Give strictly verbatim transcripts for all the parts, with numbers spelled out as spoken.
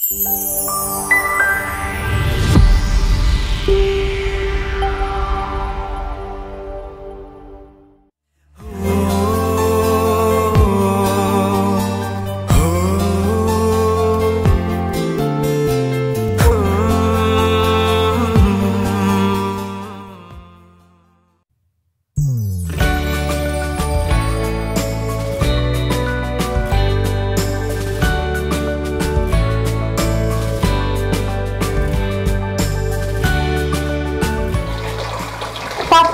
Pat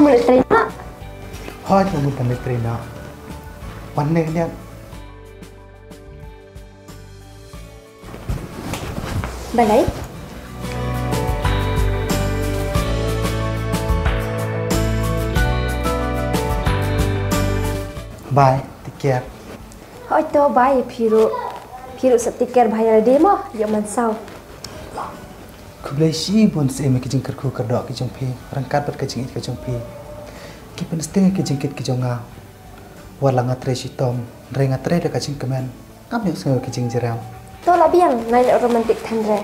mut leit trei noh. Hooid, nga mut ban leit trei noh. Wan ne, wan ne. Balei? Bye, take care. Hooid to, bye, phi ruh. Phi ruh sa take care bha ïa lade mo, ïoh man saw. Khublei shibun syiem ïa ki jingkyrkhu kyrdoh ki jong phi, ryngkat bad ka jingïeit ka jong phi. Ki pynsting ïa ki jingkit ki jong nga. Wat la nga trei shitom, hynrei nga trei da ka jingkmen. Ngam ïohsngew ki jingjyrem. To la biang, nai leh romantic than re.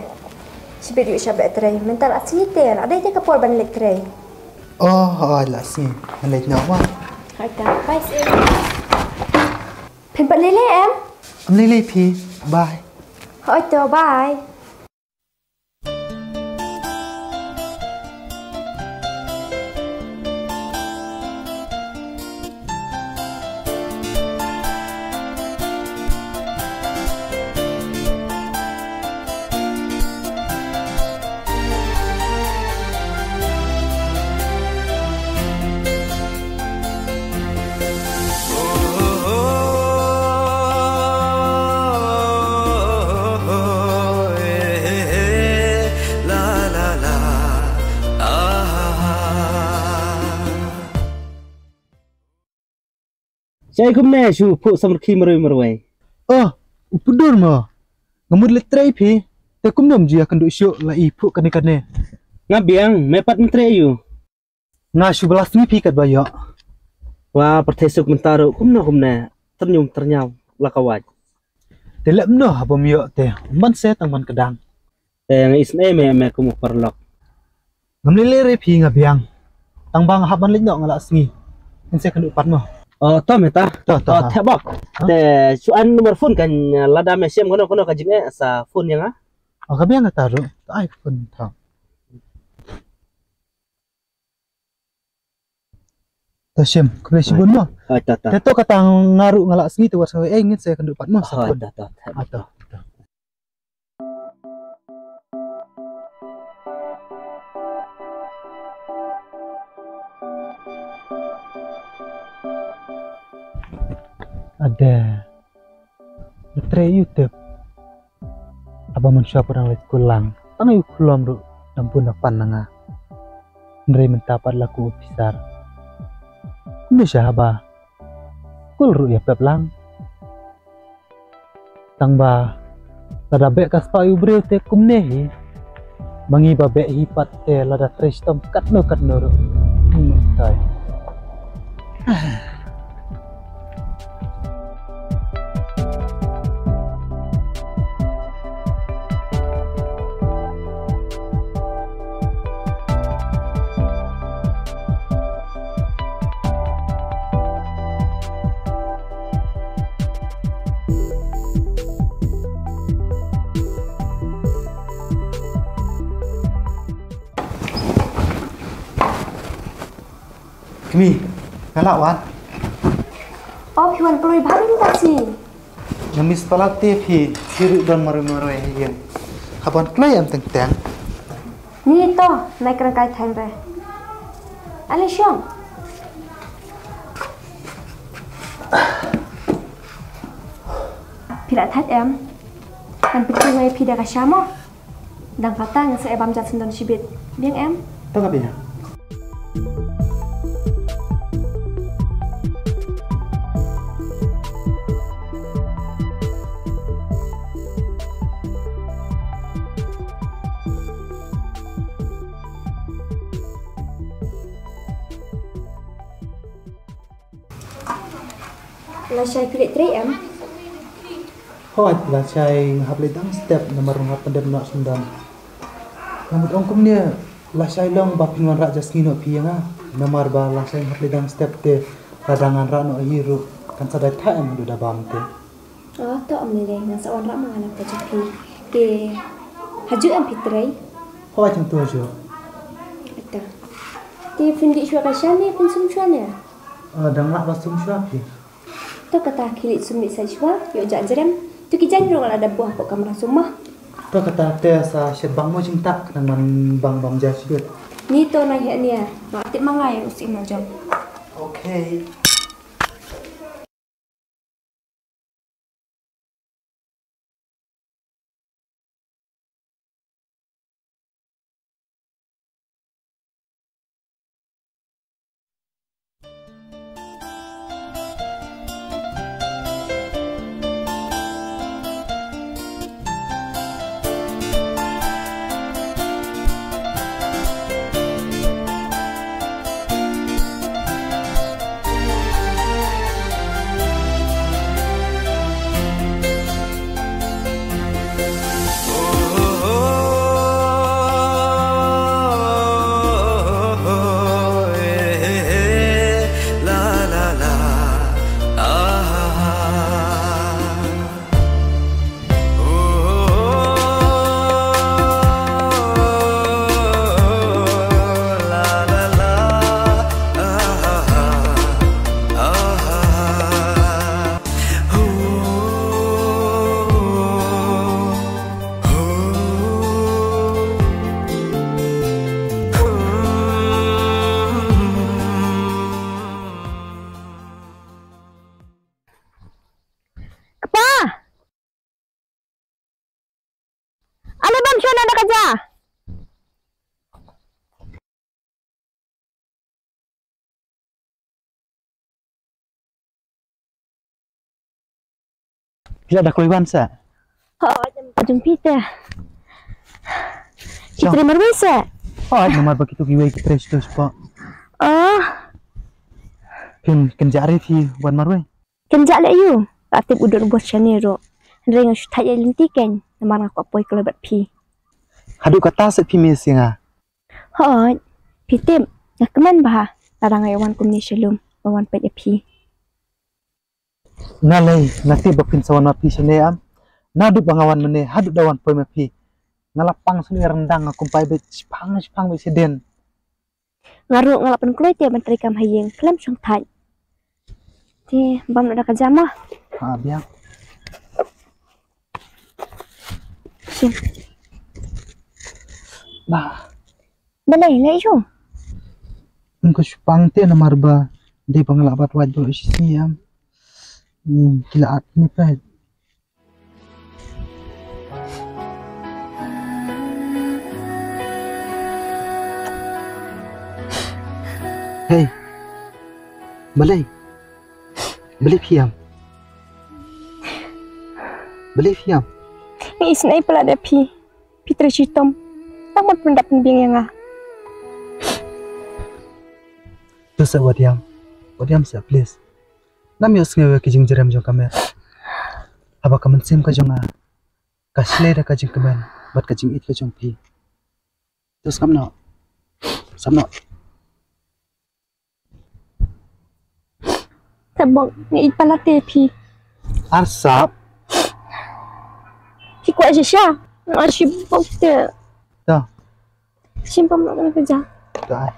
Shibit ïoh shah beh trei, mynta la sngi te, la dei te ka por ban leit trei. Oh, hooid la sngi, ngan leit noh ma. Hooid ta, bye syiem. Phin pat lei lei em? Ym lei lei phi, bye. Hooid to, bye. Shai kumne shu phuh samrkhie marwei marwei. Oh, u Pyndur mo. Nga mut leit trei phi. Te kumno ym ju ïakynduh shuh la i phuh kane kane. Nga biang, me pat myntrei aiu? Nga shu ba la sngi phi katba ïoh. Wa pyrthei suk mynta ruh kumno kumne, tyrñium tyrñiaw la ka wait. Te leh kumno haba ym ïoh te, ym ban se tang ban kdang. Te nga isynei me, me kum u paralok. Ngam lei lei re phi, nga biang. Tang ba nga hap ban leit noh, nga la sngi. Ngin sa ïakynduh pat mo. Oh, to me ta. To, to, to, ha. Thep bok. Ha? Te shu ai number phone kan, lada me shem kano kano ka jingeh sa phone ïa nga. Oh, ka biang kata ruh. To ai phone tang. To shem, khublei shibun mo. Oh, to, to. Te to kata nga ruh nga la sngi te wat sngew, eh, ngin sa ïakynduh pat mo sa phone. Oh, to, to, to. Ah, to, to. Ade. Nga trei ïa u tip. Haba mynshuwa pat nga leit skul lang, tang ïa u khlem ruh dang bun na pan na nga. Hynrei mynta pat la ku officer. Kumno sha haba skul ruh ïa pep lang. Tang ba lada beh ka spah ïa u briew te kumne hi. Ma ngi ba beh hi pat te lada trei shitom katno katno ruh. Hmm, tai. Kmie, nga lah wan. O, phi wan kloi bha mynta shi. Nga miss palat te phi, phi ruh don marwei marwei ha ïing. Hap wan kloi em teng teng. Ni to, nai kren kai thaiñ re. Ale shong. Phi la thait em? Ngan pynshong ïa phi da ka sha mo. Dang kata ngan sa ïa bam jat syndon shibit. Biang em? To ka biang. Lashai phi leit trei em? Hooid, lashai nga hap leit dang step namar nga hap pyndep noh shynrang. Nga mut ong kumne, lashai long ba phin wanrah jasngi noh phi ïa nga. Namar ba lashai nga hap leit dang step te lada ngan rah noh hi ruh kan sa dei thah em haduh da bam te. Oh, to ym lei lei, ngan sa wanrah ma nga na ka jong phi. Te hajuh em phi trei? Hooid, hangto hajuh. Ata. Te phin dih shuwa ka sha ne phin sum shuwa ne? Ah, dang lah ba sum shuwa phi. To kata khie leit sum leit sait shuwa, ïoh jah jrem. To ki jaiñ ruh nga la da buh hapoh kamra sum mo. To kata te sa shet bang mo jingtah, nang man bang bam ja shet. Ni to na heh nia, nga tip ma nga ïa u siem la jong. Okay. Kpa! Ale bam shuwa na da ka ja. Phi la da kloi wan sa? Ho, jong phi te. Ki trei marwei sa? Ho, namar ba kitu kiwei ki trei shito shpa. Oh. Phin kynjah re phi wan marwei? Kynjah leh ïu, ka tip u don u bor shane ruh. Hynrei nga shu thait ïa lynti kein, namar nga kwah poi kloi bad phi. Haduh kata seh phi miss ïa nga? Hooid, phi tip, nga kmen bha, lada nga ïa wan kumne sha lum, ban wan peit ïa phi. Nga lei, nga tip ba phin sa wan ma phi shane em. Naduh ba nga wan mynne, haduh da wan poi ma phi. Nga la pang sngewbha ryndang nga kumpai beit shipang shipang beit shadien. Nga ruh nga la pynkloi te ban trei kam ha ïing khlem shong thait. Te bam noh da ka ja mo. Ha, biang. Shim. Ba. Balei leh ïu? Nga shu pang te namar ba dei ba nga lah bat wait ba shisien. Hmm, ki la at ni peit. Hei. Balei? Balei phi ïam? Balei phi ïam? Nga isynei palat ïa phi. Phi trei shitom. Tang ban pyndap pynbiang ïa nga. To sa wat ïam. Wat ïam sa, please. Ngam ïohsngew ïa ki jingjrem jong ka met. Haba ka mynsiem ka jong nga ka shlei da ka jingkmen bad ka jingïeit ka jong phi. To sngap noh. Sngap noh. Te bok, nga ïeit palat ïa phi. Arsap. Phi kwah shisha. Nga shi bok te. To. Shim pam na ka ja. To ai.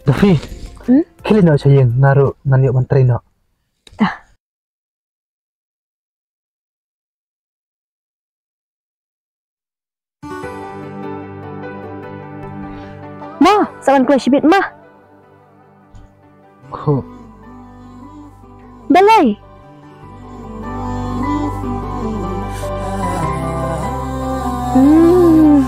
Dafi. Hmm? Khie leit noh sha ïing, nga ruh ngan ïoh ban trei noh. Ta. Mo, sa wan kloi shibit mo. Kho. Balei? Hmm.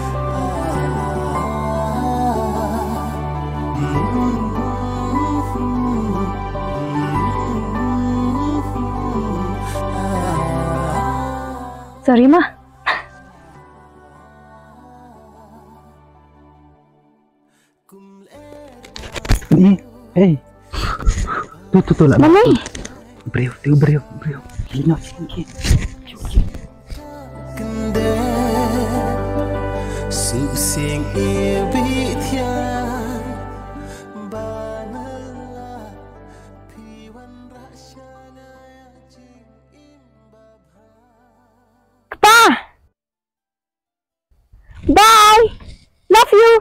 Sorry mo. Ni, hey. Tu, tu, tu lah. Balei? Briew, tu briew, briew. Lino, singki. Kpa! Bye. Love you.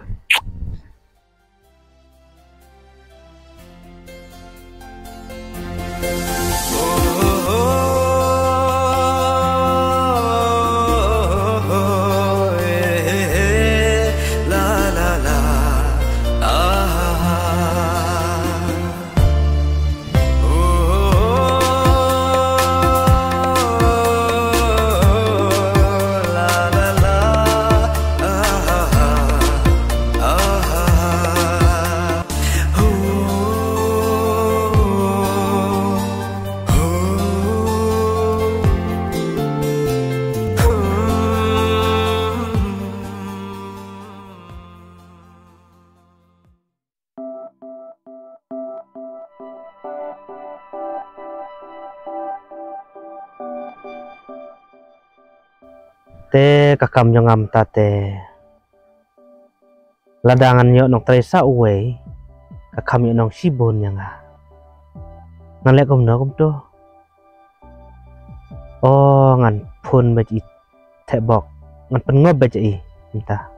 Te ka kam jong nga mynta te, lada ngan ïoh nongtrei sa uwei, ka kham ïoh nong shibun ïa nga. Ngan leh kumno kumto? O, ngan phone beit ïa i Theh Bok, ngan pyngop beit ïa i mynta.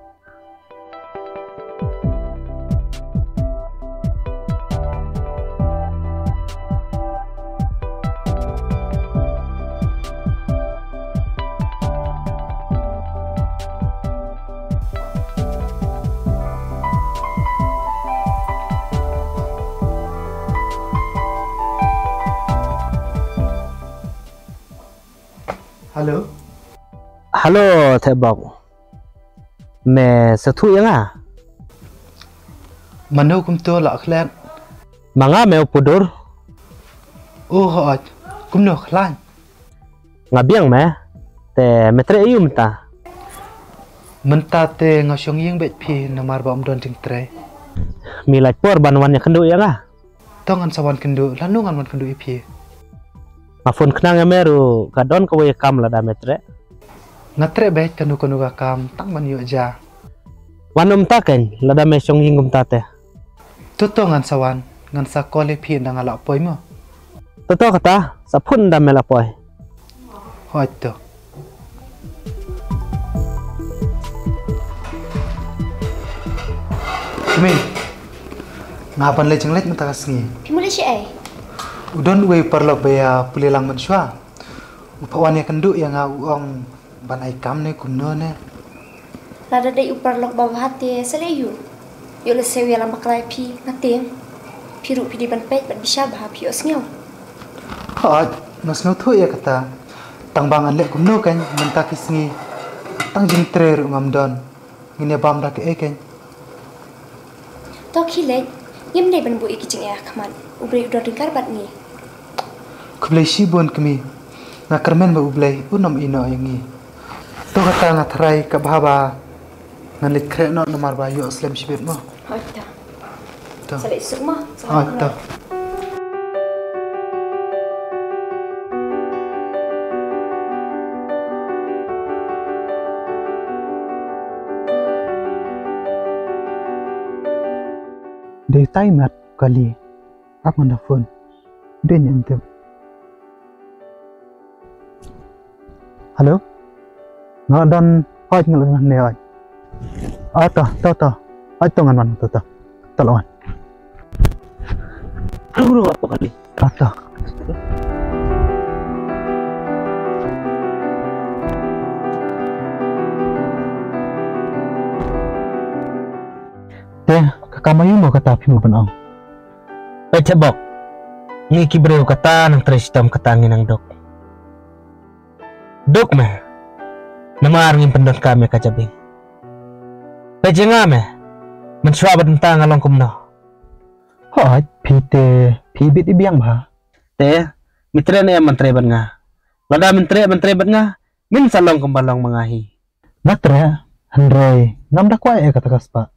Hello. Hello, Theh Bok. Me sngewthuh ïa nga? Mano kumto la klet? Ma nga me u Pudur. O hooid, kumno khlaiñ? Nga biang me, te me treh aïu mynta? Mynta te nga shong ïing beit phi namar ba ym don jingtrei. Me lait por ban wan ïakynduh ïa nga? To ngan sa wan kynduh, lano ngan wan kynduh ïa phi? Nga phone khnang ïa me ruh ka don kawei ka kam lada me treh. Nga treh beit kano kano ka kam tang ban ïoh ja. Wan mynta kein lada me shong ïing kumta te. To to ngan sa wan, ngan sa call ïa phi ynda nga la poi mo. To to kata, sa phone ynda me la poi. Hooid to. Kmie, nga ban leit jingleit mynta ka sngi. Phi mut leit shaei? U don uwei u paralok ba ïa pule lang mynshuwa. U phah wan ïakynduh ïa nga, u ong ban ai kam ne kumno ne. Lada dei u paralok ba bha te sa leh aïu? Ïoh lehse u ïalam bakla ïa phi, nga tieng. Phi ruh phi dei ban peit bad bishar bha, phi ïohsngew? Hooid, nga sngewthuh ïa kata. Tang ba ngan leh kumno kein mynta ki sngi. Tang jingtrei ruh ngam don. Ngin ïa bam da kaei kein? To khie leit, ngim dei ban buh ïa ki jingeh ha khmat. U Blei u don ryngkat bad ngi. Khublei shibun kmie. Nga kyrmen ba U Blei un ym ïehnoh ïa ngi. To kata nga tharai ka bha ba ngan leit khreh noh namar ba ïoh slem shibit mo. Hooid to. To. Sa leit suk mo. Hooid to. Dei tai mat kali. Ap ngan da phone. Dei nyam tem. Hello? Nga la don, hooid, nga la don hangne, hooid. Ah, to, to, to. Hooid, to ngan wan, to, to. To la wan. Hello, hello, apa kali? To, to. Te, Ka kam aïu mo kata phi mut ban ong? Peit Thebok, ngi ki briew kata nang trei shitom kata ngi nang duk. Duk me, namar ngim pyndonkam ïa ka jabieng. Peit ïa nga me, mynshuwa bad mynta nga long kumno? Hooid, phi te, phi bit i biang bha. Te, mi treh ne em ban treh bad nga? Lada men treh ban treh bad nga, men sa long kumba long ma nga hi. Nga treh, hynrei ngam da kwah ïa kata ka spah.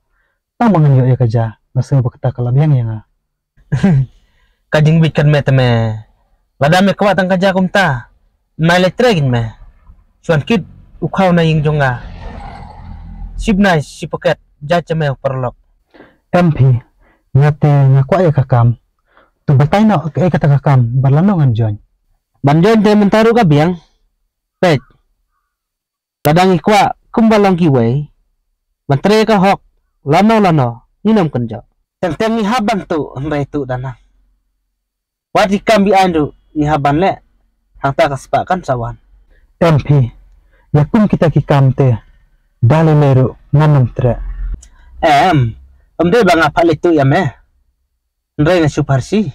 Tang ba ngan ïoh ïa ka ja, nga sngew ba kata ka la biang ïa nga. Ka jingbit kan me te me. Lada me kwah tang ka ja kumta, nai leit treh kin me. Shuwa kit u khaw na ïing jong nga. Shibnai shi paket, jait sha me u paralok. Em phi, nga te nga kwah ïa ka kam. To batai noh kaei kata ka kam bad lano ngan join. Ban join te mynta ruh ka biang. Peit. Lada ngi kwah kumba long kiwei ban trei ka hok lano lano, ngin ym kynjoh. Teng teng ngi hap ban tuh, hynrei tuh da nang. Wat ki kam biang ruh ngi hap ban leh, hangta ka spah kan sa wan. Em phi, ïa kum kita ki kam te da lei lei ruh ngan ym treh. Em, ym dei ba nga phah leit tuh ïa me, hynrei nga shu pharshi.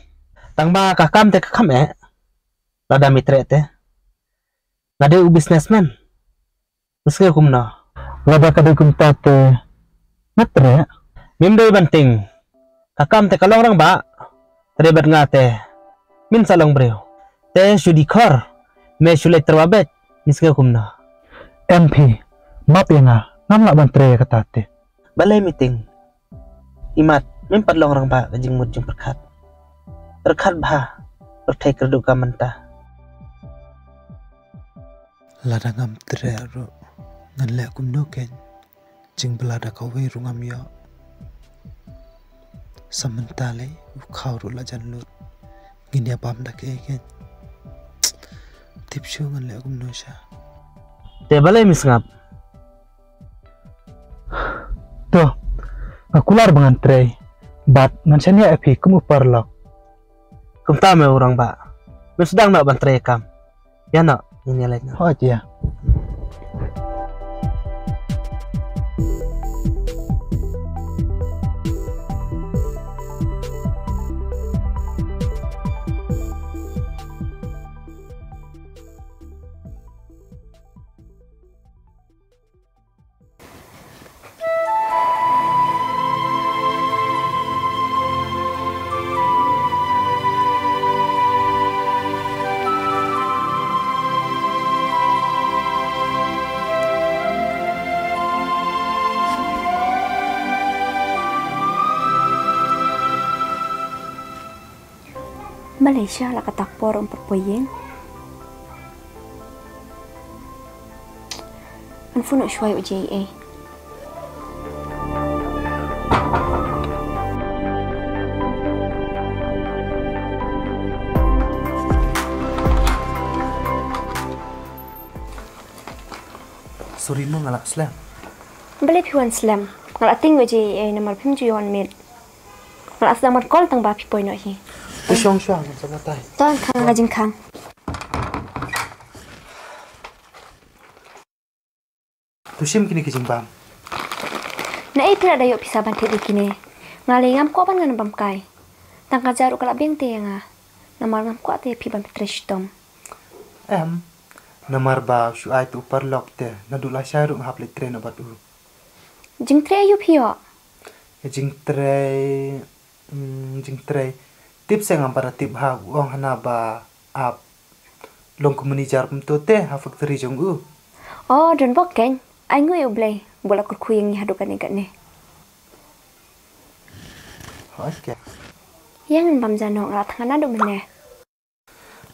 Tang ba ka kam te ka kham eh. Lada me treh te, nga dei u businessman. Nga sngew kumno? Lada ka dei kumta te nga treh. Mem dei ban tieng. Ka kam te ka long rangbah, treh bad nga te men sa long briew. Te shu dei khor, me shu leit tyrwa beit, me sngew kumno? Em phi, map ïa nga, ngam lah ban treh ïa kata te. Balei me tieng? Imat, mem pat long rangbah ka jingmut jingpyrkhat. Pyrkhat bha, pyrthei kyrduh ka mynta. Lada ngam treh ruh ngan leh kumno keiñ, jingbylla da kawei ruh ngam ïoh. Sa mynta lei u khaw ruh la jan lut, ngin ïa bam da kaei keiñ. Tip shuh ngan leh kumno sha. Te balei me sngap? To, nga kular ba ngan trei bad ngan shaniah ïa phi kum u paralok. Kumta me u rangbah, me sdang noh ban trei kam. Ïa noh, ngin ïa leit noh. Hooid ïa. Malaysia la katta ka por um pat poi ïing. Ngan phone noh shuwa ïa u J A. Sorry mo, nga la slem. Balei phi wan slem? Nga la tieng ïa u J A namar phim ju ïa wan miet. Nga la sdang ban call tang ba phi poi noh hi. To shong shuwa, ngam sa batai. To khang ka jingkhang. To shim kine ki jingbam. Naei phi la da ïoh pisa ban thied ïa kine? Nga lei ngam kwah ban ngan bam kai. Tang ka ja ruh ka la biang te ïa nga. Namar ngam kwah te phi ban trei shitom. Em, namar ba shu ai tu paralok te, naduh lashai ruh nga hap leit trei noh bad u. Jingtrei aïu phi ïoh? Jingtrei, mm, jingtrei. Tip se ngam pat tip ha, u ong hana ba ap long kum manager kumto te ha factory jong u. Oh, don bok keiñ. Ai nguh ïa U Blei ba u la kyrkhu ïa ngi haduh katne katne. Okay. Ïa ngan bam ja noh, nga la thngan naduh mynne.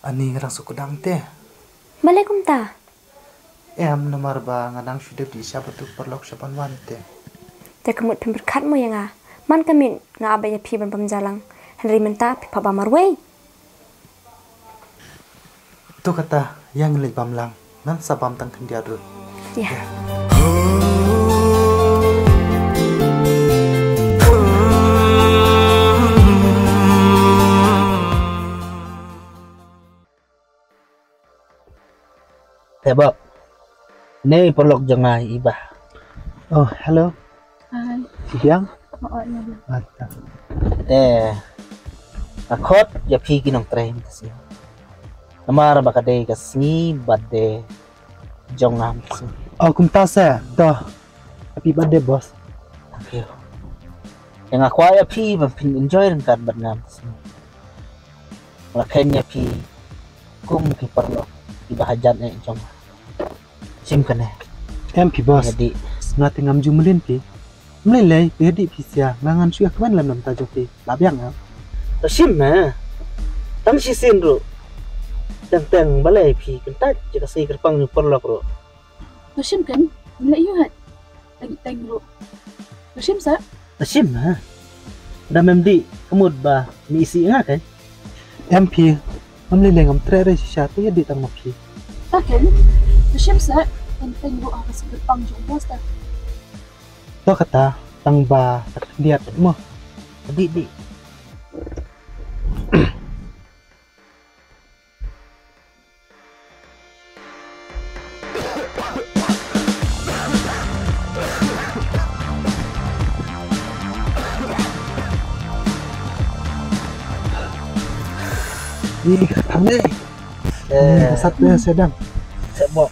Ani nga dang suk dang te. Balei kumta? Em, namar ba nga dang shu dep dih sha bad tu paralok sha ban wan te. Te ka mut phim pyrkhat mo ïa nga. Man ka miet nga ap ïa phi ban bam ja lang. Hynrei mynta phi pha bam marwei. To kata, ïa ngin leit bam lang. Ngan sa bam tang khyndiat ruh. Ïa. Te bok. Ni paralok jong nga i Bah. Oh, hello. Hi. Biang? Oh, oh, ïa, ïa. Ata. Te, nga khot ïa phi ki nongtrei mynta sngi. Namar ba ka dei ka sngi birthday jong nga mynta sngi. Oh, kumta se. Doh. Happy birthday, boss. Thank you. Te nga kwah ïa phi ba phin enjoy ryngkat bad nga mynta sngi. Nga la kheiñ ïa phi kum ki paralok kiba hajan eh jong nga. Shim kane. Em phi boss. Ïa dih. Nga te ngam ju mlien phi. Mlien lei, phi ïa dih phi sia, nga ngan shu ïa kmen lem na bynta jong phi. Lah biang nga. To shim ma. Tang shisien ruh. Teng teng balei phi kyntait ïa ka sngi kyrpang jong paralok ruh. To shim kan, mlien ïa hat. Teng teng ruh. To shim sa. To shim ma. Da mem dih, ka mut ba mi isi nga kan. Em phi, ngam lei lei ngam treh re shisha, to ïa dih tang ma phi. Ta ken, to shim sa, teng teng ruh ha ka sngi kyrpang jong u boss ta. To kata, tang ba ka khyndiat mo. Dih dih. Ih, thang deh. Eh, sat deh sedang. Sebok.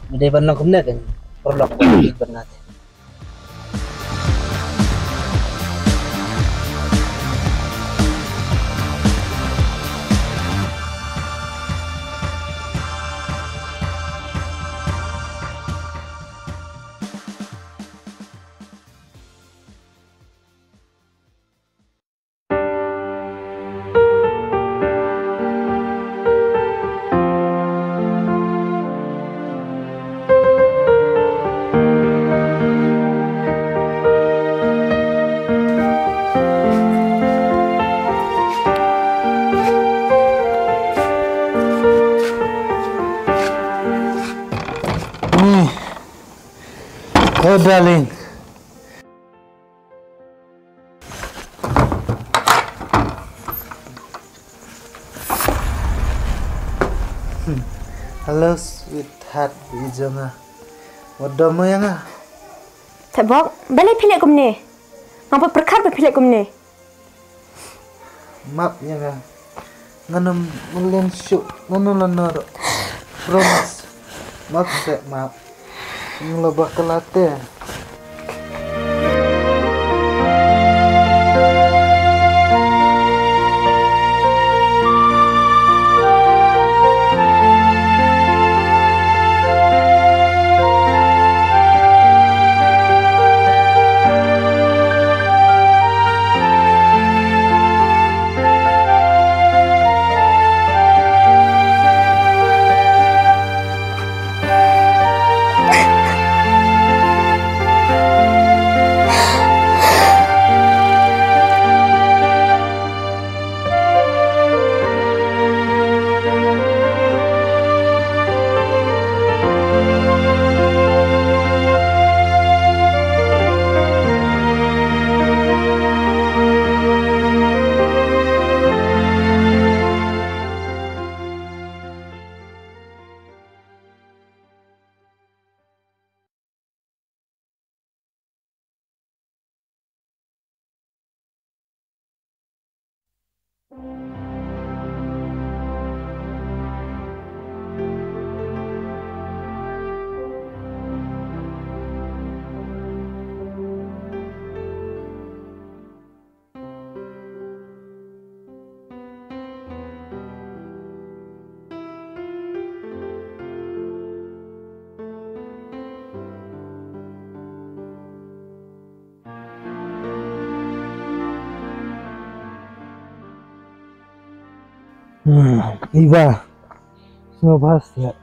Ni dei ban long kumne kan. Paralok ko ni ban ngate. Oh, darling. Hello, sweetheart, i jong nga. Wat dom mo ïa nga? Te bok, balei phi leh kumne? Nga pat pyrkhat ba phi leh kumne. Map ïa nga. Ngan ym mlien shuh, ngan ym lano ruh. Promise. Map se map. Nga la bakla te. Hmm, Iva. Sngewbha seh,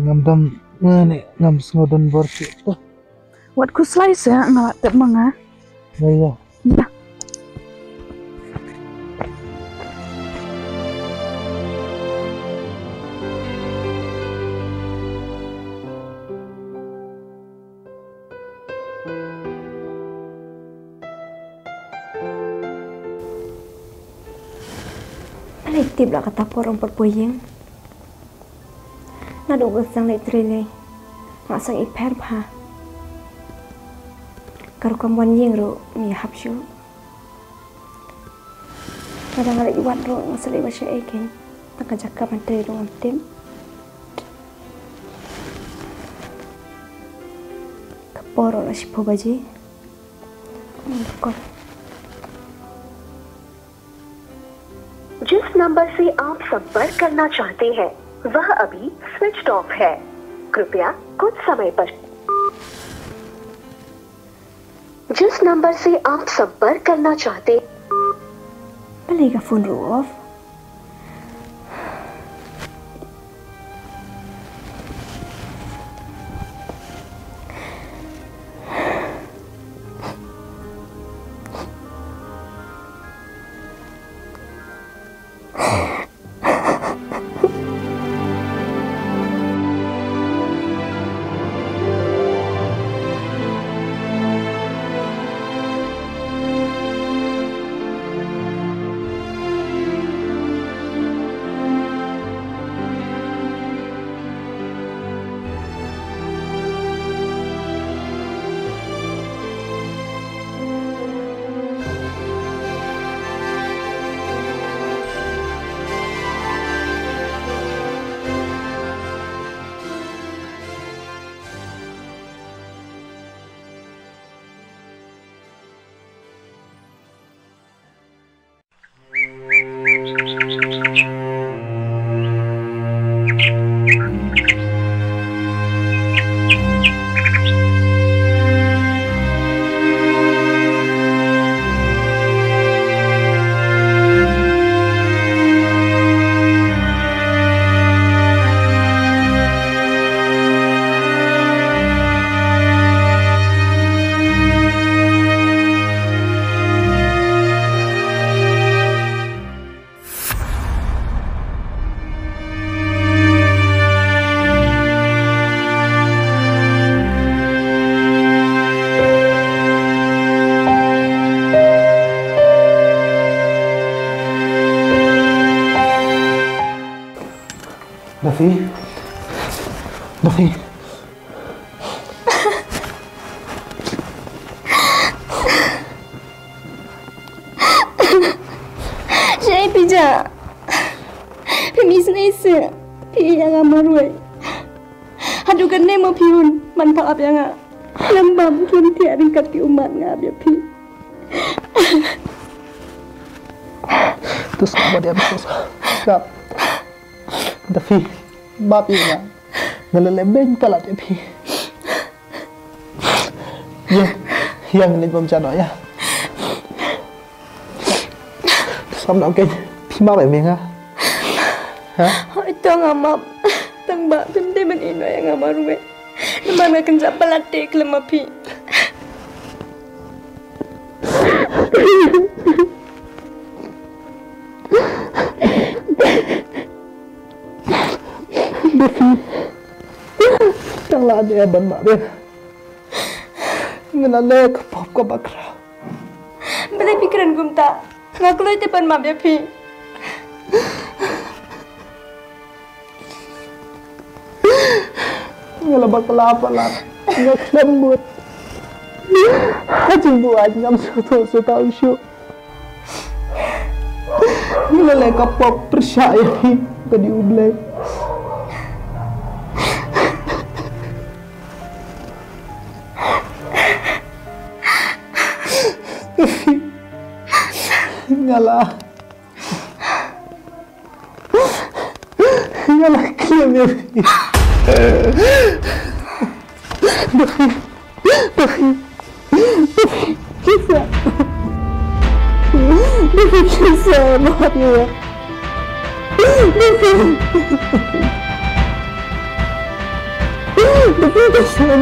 ngam dam, ngam sngew don bor seh. Wat khuslai seh, nga la tip ma nga. Ïa, ïa. Ïa. Balei tip la kata por ong pat poi ïing. Naduh ba sdang leit trei lei, nga sdang i pher bha. Ka rukom wan ïing ruh ym ïahap shuh. Nga dang leit wad ruh ngam sngewsih ba sha ei kein. Tang ka jaka ban trei ruh ngam tip. Ka por ruh la shiphew baje. Ngam call. जिस नंबर से आप संपर्क करना चाहते हैं, वह अभी स्विच ऑफ है। कृपया कुछ समय पश्चात। जिस नंबर से आप संपर्क करना चाहते हैं। Balei ka phone ruh off? Duffy. Duffy. Shaei phi jah? Phim isynei seh. Phi ïa nga marwei. Haduh katne mo phi hun man pha ap ïa nga. Lem bam khlem thiah ryngkat ki ummat nga ap ïa phi. To sngap ba dei, to sngap. Duffy, map ïa nga. Nga la leh beiñ palat ïa phi. Ïa, ïa ngin leit bam ja noh ïa. Sam noh kein, phi map ïa me nga. Ha? Hooid to nga map. Tang ba phim dei ban ïehnoh ïa nga marwei. Namar nga kynjah palat te khlem ma phi. Duffy. Tang la dei ban map ïa nga. Nga la leh ka pop kaba khraw. Balei phi kren kumta? Nga kloi te ban map ïa phi. Nga la bakla palat. Nga khlem mut. Ha jingbuaid ngam sngewthuh shuh. Nga la leh ka pop pyrshah ïa phi, ka dei U Blei. Nga la, nga la khlem ïa phi. Kisa. Kisa ma phi wa. Kisa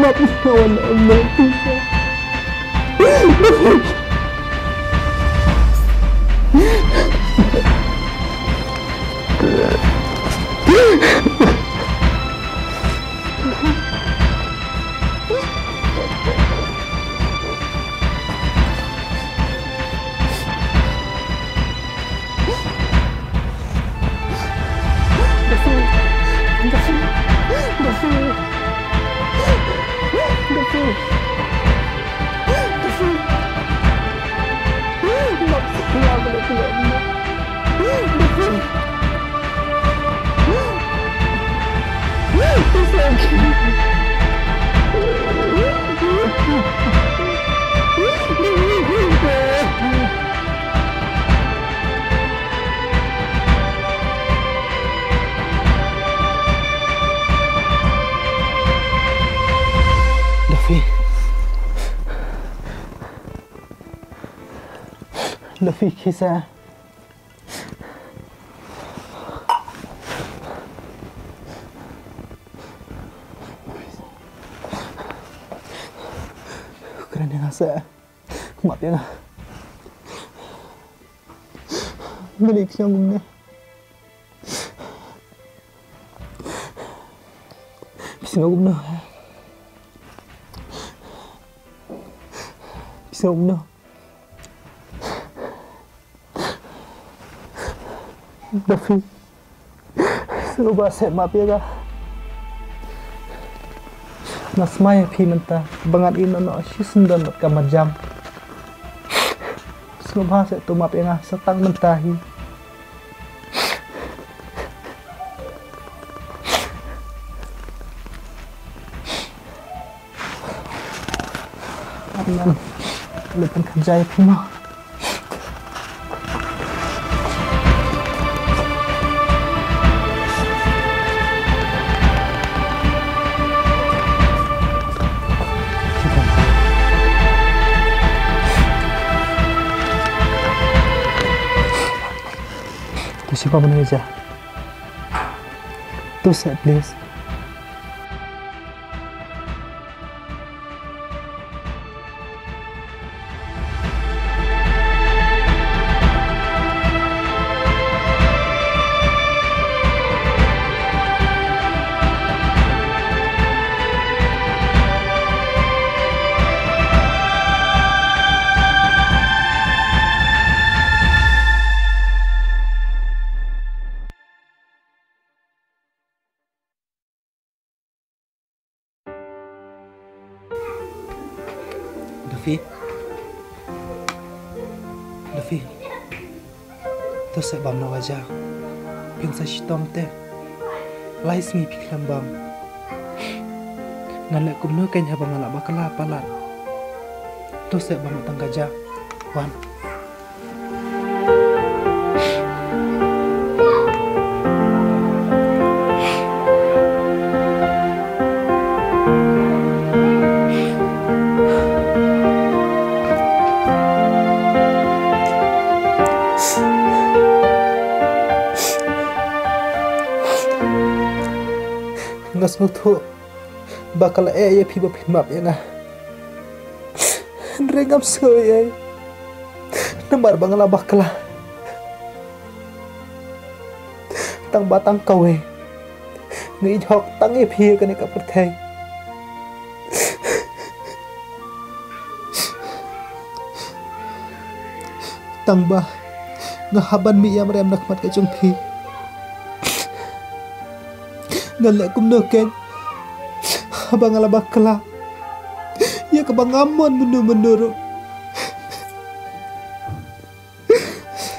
ma phi wa. Duffy. Duffy, khie seh. Kren ïa nga seh. Map ïa nga. Nga leh khñiang kumne. Phi sngew kumno? Phi sngew kumno? Duffy, sngewbha seh map ïa nga. Nga smai ïa phi mynta ba ngan ïeh noh noh shisyndon bad ka marjan. Sngewbha seh to map ïa nga sa tang mynta hi. Amen. Leh pynkhynjai phi mo. To shu ba manager. To seh, please. Duffy. Duffy. To seh bam noh ka jia. Phin sa shitom te. Lai sngi phi khlem bam. Ngan leh kumno kein haba nga la bakla palat. To seh bam noh tang ka jia. Wan. Nga sngewthuh ba ka la eh ïa phi ba phin map ïa nga. Hynrei ngam sngew ei ei namar ba nga la bakla. Tang ba tang kawei nga ïeit hok tang ïa phi ha kane ka pyrthei. Tang ba nga hap ban mih ïam rem na khmat ka jong phi. Ngan leh kumno kein haba nga la bakla ïa kaba ngam mon mynno mynno ruh.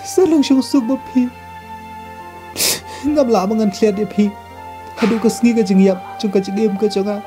Sa long shong suk bad phi. Ngam lah ba ngan klet ïa phi haduh ka sngi ka jingïap jong ka jingim ka jong nga.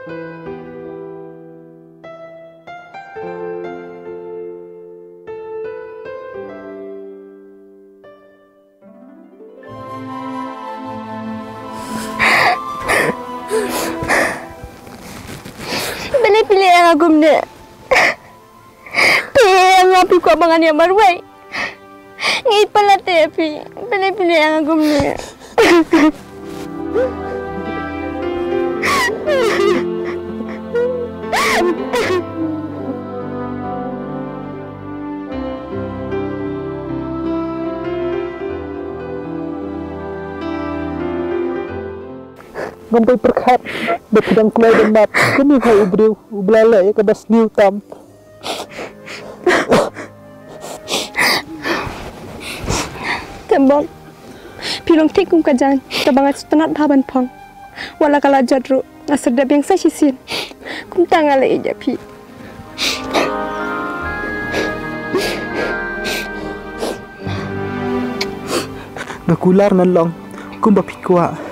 Balei phi leh ïa nga kumne? Phi ïa nga phi kwah ba ngan ïa marwei. Ngi palat te phi. Balei phi leh ïa nga kumne? Ngam poi pyrkhat ba phi dang kloi ban map kum ïa u briew uba la leh ïa kaba sniew tam. Tembok, phi long thik kum ka jaiñ kaba nga sngewtynnat bha ban phong. Wat la ka la jot ruh nga sdang biang sa shisien. Kumta nga la ïeit ïa phi. Nga kular ngan long kumba phi kwah.